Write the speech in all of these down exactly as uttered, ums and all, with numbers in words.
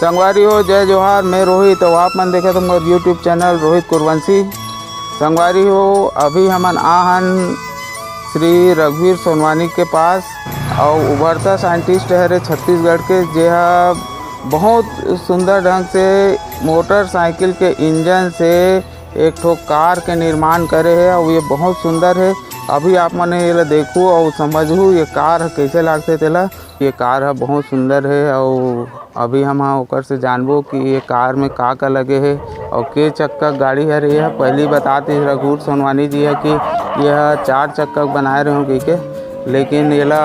संगवारी हो, जय जोहार, मैं रोहित, अउ आप मन देखत हो मोर YouTube चैनल रोहित कुरवंशी। संगवारी हो, अभी हमन आहन श्री रघुवीर सोनवानी के पास, अउ उभरता साइंटिस्ट हरे छत्तीसगढ़ के, जे ह बहुत सुंदर ढंग से मोटरसाइकिल के इंजन से एक ठो कार के निर्माण करे हे, अउ ये बहुत सुंदर हे। अभी आप मन एला देखहू अउ समझहू ये कार ह कइसे लागथे तेला। ये कार ह बहुत सुंदर हे, अउ अभी हम ह ओकर से जानबो कि ये कार में का का लगे हे अउ के चक्का के गाड़ी हरे। यह पहली बतात हे रघुवीर सोनवानी जी ह कि यह चार चक्का के बनाए रहे हो कहिके, लेकिन एला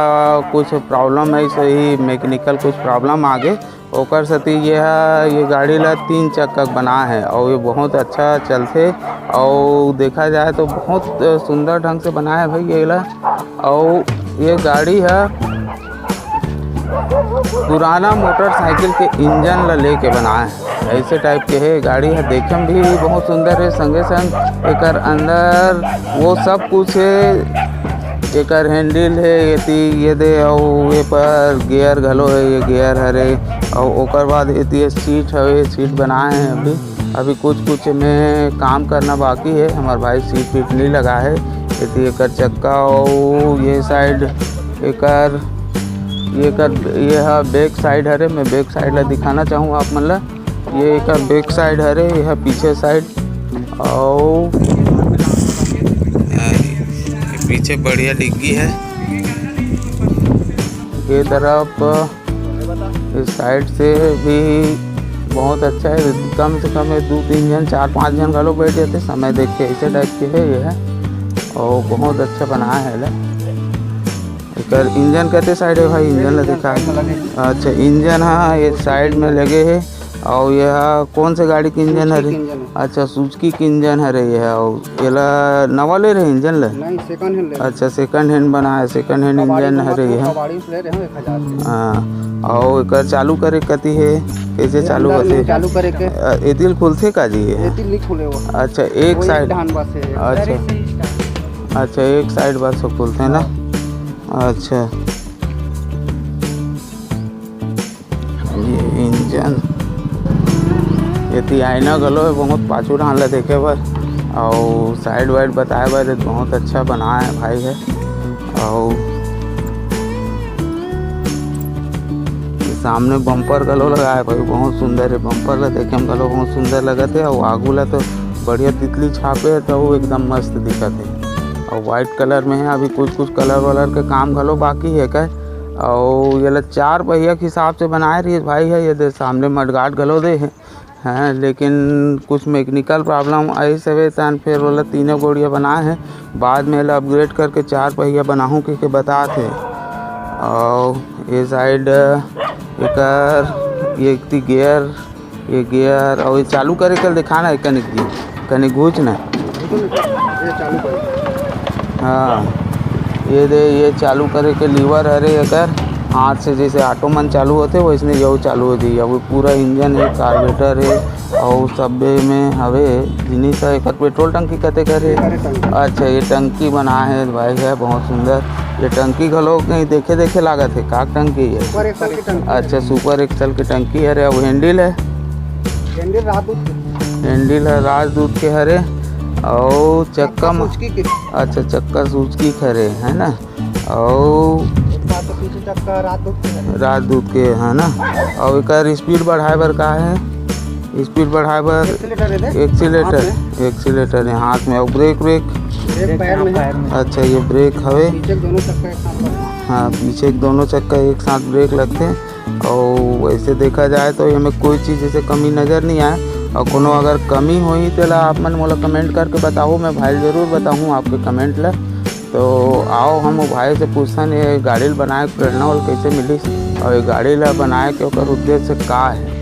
कुछ प्रॉब्लम है, सही मैकेनिकल कुछ प्रॉब्लम आ गे, ओकर सेती ये ह, ये गाड़ी ला तीन चक्का के बनाए हे अउ ये बहुत अच्छा चलथे। अउ देखा जाए तो बहुत सुंदर ढंग से बनाए हे भाई ये ला। अउ ये गाड़ी ह पुराना मोटरसाइकिल के इंजन ला लेके बनाए हे, ऐसे टाइप के हे। गाड़ी ह देखे में भी बहुत सुंदर हे, संगे संग एकर अंदर वो सब कुछ हे, एकर हैंडल हे, एती ये दे, अउ ये पर गियर घलो हे, ये गियर हरे, अउ ओकर बाद एती ये सीट हवे, सीट बनाए हे अभी। अभी कुछ कुछ में काम करना बाकी हे, हमार भाई सीट वीट नहीं लगा हे। एती एकर चक्का अउ ये साइड एकर, ये कर, ये ह बैक साइड हरे। मैं बैक साइड ला दिखाना चाहूँ आप मन ला। ये एकर बैक साइड हरे, ये ह पीछे साइड, अउ पीछे बढ़िया डिग्गी है। ये तरफ इस साइड से भी बहुत अच्छा है, कम से कम ये दू तीन जन, चार पाँच जन घलो बैठ जाते, समय देख के। ऐसे टाइप के है ये है, और बहुत अच्छा बनाया है ले। एकर इंजन कते साइड है भाई? इंजन ला दिखा। अच्छा, इंजन, हाँ, ये साइड में लगे है। और ये हा, कौन से गाड़ी के इंजन हरे? अच्छा, सुजुकी के इंजन हरे ये हा। और एला नवा ले रहे इंजन ले? नहीं, सेकंड हैंड ले रहे। अच्छा, सेकंड हैंड बना है, सेकंड हैंड इंजन हरे ये हा। कबाड़ी से ले रहे हैं एक हजार के। हाँ, और एकर चालू करे कती है, कैसे चालू होते? चालू करे के। अ, एतिल खुलथे का जी ये? एतिल नहीं खुले वो। अच्छा, एक साइड। ढान बस है। अच्छा, अच्छा, एक साइड बस खुलथे ना। अच्छा, ये इंजन, एती आईना घलो है, बहुत पाछू ढान ला देखे बर, अउ साइड वाइड बताए बर बहुत अच्छा बनाए है भाई है। अउ सामने बम्पर घलो लगाए भाई, बहुत सुंदर है। बम्पर ला देखे में घलो बहुत सुंदर लगत है, अउ आगू ला तो बढ़िया तितली छापे है, तो वो एकदम मस्त दिखत है। अउ व्हाइट कलर में है, अभी कुछ कुछ कलर वलर के काम घलो बाकी है का। अउ ये ला चार पहिया के हिसाब से बनाए रहिस भाई है। ये दे सामने मडगार्ड घलो दे है, हैं, लेकिन कुछ मैकेनिकल प्रॉब्लम आइस हवे, तहन फिर ओला तीनों गोड़िया बनाए है। बाद में एला अपग्रेड करके चार पहिया बनाहूँ कहिके बतात है। अउ ये साइड एकर, ये एकती गियर, ये गियर, अउ ये चालू करे के दिखा ना, कनिक जी, कनिक घूच ना। ये चालू कर। हाँ, ये दे, ये चालू करे के लीवर हरे एकर, हाथ से जैसे ऑटो मन चालू होथे, वैसने यहू चालू हो जाई। अब पूरा इंजन है, कार्बोरेटर है, अउ सब्बे में हवे जिनिस है। एकर पेट्रोल टंकी कते कर है? अरे टंकी। अच्छा, ये टंकी बना है भाई, है बहुत सुंदर। ये टंकी घलो कहीं देखे देखे लागत है, का टंकी है? सुपर एक्सेल की टंकी। अच्छा, सुपर एक्सेल की टंकी हरे। अब हैंडल है? हैंडल राजदूत के। हैंडल है राजदूत के हरे। अउ चक्का चक्का म-, सुजुकी के। अच्छा, चक्का सुजुकी के हरे, है ना? अउ एक बार तो पीछे चक्का राजदूत के हरे। राजदूत के है ना? अउ एकर स्पीड बढ़ाए बर का है? स्पीड बढ़ाए बर एक्सीलेटर है दे। एक्सीलेटर, हाथ में। एक्सीलेटर है हाथ में। अउ ब्रेक, ब्रेक? ब्रेक पैर में है। अच्छा, ये ब्रेक हवे। पीछे के दोनों चक्का एक साथ लगथे। हाँ, पीछे के दोनों चक्का एक साथ ब्रेक लगथे। अउ वैसे देखा जाए तो एमे कोई चीज़ जैसे कमी नज़र नहीं आए। अउ कोनो अगर कमी होही तेला आप मन मोला कमेंट करके बताओ, मैं भाई जरूर बताहूँ आपके कमेंट ला। तो आओ हम वो भाई से पूछथन ये गाड़ी ल बनाए के प्रेरणा ओला कैसे मिलिस अउ ये गाड़ी ला बनाए के ओकर उद्देश्य का है।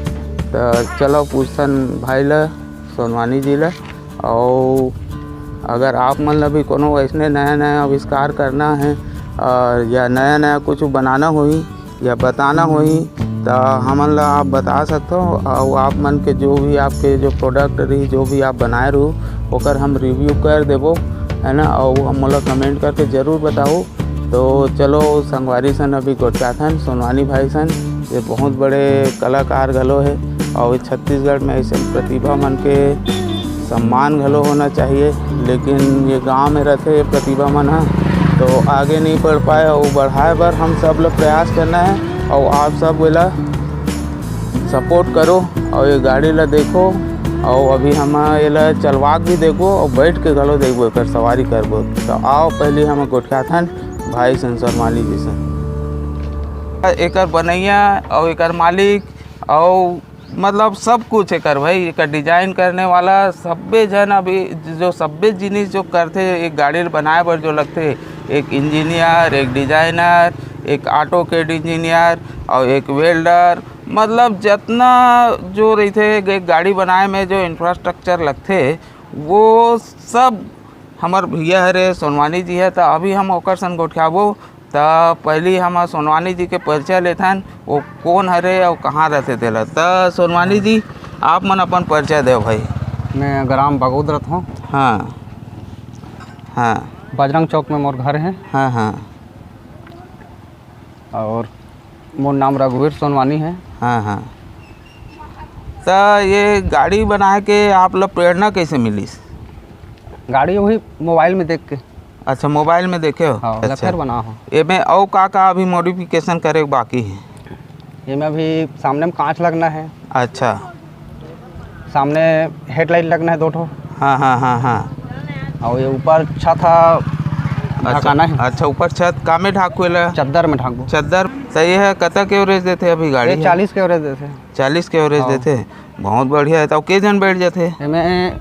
तो चलो पूछथन भाई ला, सोनवानी जी ला। अउ अगर आप मन ला भी कोनो वैसने नया नया आविष्कार करना है और या नया नया कुछ बनाना होही या बताना होही, त हमन ला आप बता सकथो। अउ आप मन के जो भी आपके जो प्रोडक्ट रही, जो भी आप बनाए रहू, ओकर हम रिव्यू कर देबो, है ना। अउ हम मोला कमेंट करके जरूर बताओ। तो चलो संगवारी सन, अभी गोठियाथन सोनवानी भाई सन, ये बहुत बड़े कलाकार घलो हे, और छत्तीसगढ़ में ऐसे प्रतिभा मन के सम्मान घलो होना चाहिए, लेकिन ये गांव में रहते ये प्रतिभा मन ह, तो आगे नहीं बढ़ पाए, और बढ़ाए बर हम सब लोग प्रयास करना है, और आप सब एला सपोर्ट करो, और ये गाड़ी ला देखो, और अभी हम एला चलवा के भी देखबो, और बैठ के घलो देखबो, एकर सवारी करबो। तो आओ, पहले हम गोठियाथन भाई संसर माली जी से। एकर बनैया और एकर मालिक और मतलब सब कुछ एकर भाई, एकर डिजाइन करने वाला सब्बे झन, अभी जो सब्बे जिनिस जो करथे, एक गाड़ी ल बनाए बर जो लगथे, एक इंजीनियर, एक डिजाइनर, एक AutoCAD इंजीनियर और एक वेल्डर, मतलब जतना जो रहिथे, एक गाड़ी बनाए में जो इंफ्रास्ट्रक्चर लगथे, वो सब हमर भैया हरे, सोनवानी जी है। तो अभी हम ओकर संग गोठियाबो। त पहली हम सोनवानी जी के परिचय लेथन, वो कौन हरे और कहाँ रहथे तेला। त सोनवानी जी, आप मन अपन परिचय देव भाई। मैं ग्राम बगोद रथों। हाँ, हाँ। बजरंग चौक में मोर घर है। हाँ, हाँ। और मोर नाम रघुवीर सोनवानी है। हाँ, हाँ। त ये गाड़ी बनाए के आप ला प्रेरणा कैसे मिलिस? गाड़ी वही मोबाइल में देख के। अच्छा, मोबाइल में देखे हो? हाँ, अच्छा। लफेर बना हो। एमे अउ का का अभी मॉडिफिकेशन करे के बाकी है? एमे अभी सामने में कांच लगना है। अच्छा। सामने हेडलाइट लगना है दो ठो। हाँ, हाँ, हाँ, हाँ। और ये ऊपर छत है, अच्छा, ढकाना है। अच्छा, ऊपर छत कामे ढाकू एला? चद्दर में ढाकू। चद्दर। तो ये है, कतक एवरेज देथे अभी गाड़ी ये है? चालीस के एवरेज देथे। चालीस के एवरेज हाँ। देथे, बहुत बढ़िया है। तो के जन बैठ जाथे? मैं,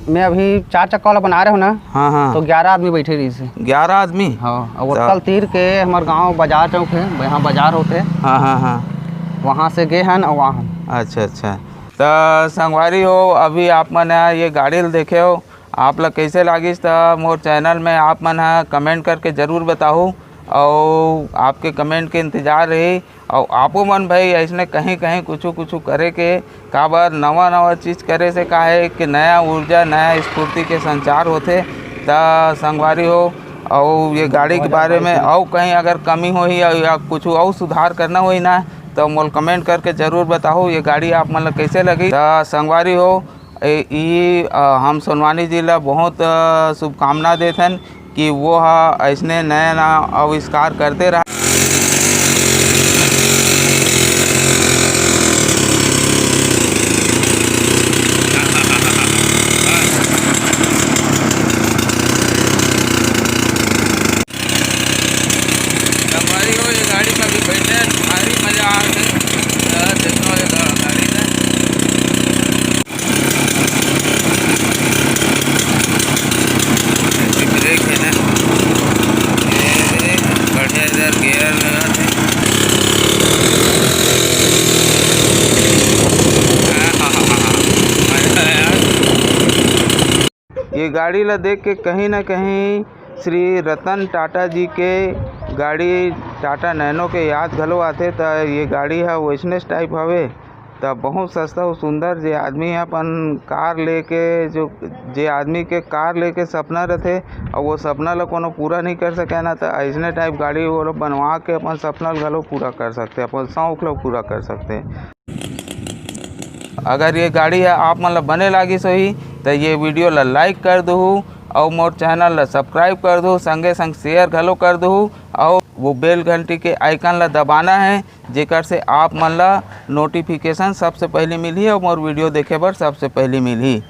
मैं अभी चार चक्का वाला बना रहे हो ना, हाँ, हाँ। तो ग्यारह आदमी बैठे रहिसे। ग्यारह आदमी? हाँ, और तो अटकल तीर के हमारे गांव बाजार चौक है, यहाँ बाजार होते। हाँ, हाँ, हाँ। वहाँ से गए हन और वहाँ हन। अच्छा, अच्छा। त संगवारी हो, अभी आप मन ह ये गाड़ी ल देखे हो, आप ल कैसे लागिस, त मोर चैनल में आप मन ह कमेंट करके जरूर बताहू, और आपके कमेंट के इंतजार रही। और आपो मन भाई ऐसने कहीं कहीं कुछ कुछ करे के, काबर नवा नवा चीज करे से का है कि नया ऊर्जा, नया स्फूर्ति के संचार होथे। त संगवारी हो, और ये गाड़ी के बारे में और कहीं अगर कमी होही या, या कुछ और सुधार करना होही ना, तो मोल कमेंट करके जरूर बताहू ये गाड़ी आप मन ल कैसे लगी। त संगवारी हो, ए, ई, अ, हम सोनवानी जी ला बहुत, अ, शुभकामना देथन कि वो ह ऐसने नया नया आविष्कार करते रहा। संगवारी हो, ये गाड़ी में अभी बैठे हैं, भारी मजा आ गई। अ, देखो ये गा-, गाड़ी में। ब्रेक है ना, ये बढ़िया इधर गियर लगा थे। हाँ, हाँ, हाँ, हाँ, हाँ। मजा आया। ये गाड़ी ला देख के कहीं ना कहीं श्री रतन टाटा जी के गाड़ी टाटा नैनो के याद घलो आथे। त ये गाड़ी ह वैसने टाइप हवे, त बहुत सस्ता अउ सुंदर। जे आदमी ह अपन कार लेके, जो, जे आदमी के कार लेके सपना रथे, अउ वो सपना ला कोनो पूरा नहीं कर सके ना, त ऐसने टाइप गाड़ी वो लोग बनवा के अपन सपना ला घलो पूरा कर सकते, अपन शौक ला पूरा कर सकते। अगर ये गाड़ी ह आप मन ल बने लागिस होही, त ये वीडियो ल लाइक कर दुहू, अउ मोर चैनल ल सब्सक्राइब कर दुहू, संगे संग शेयर घलो कर दुहू, अउ वो बेल घंटी के आइकन ल दबाना है, जेकर से आप मन ल नोटिफिकेशन सबसे पहली मिलही अउ मोर वीडियो देखे बर सबसे पहली मिलही।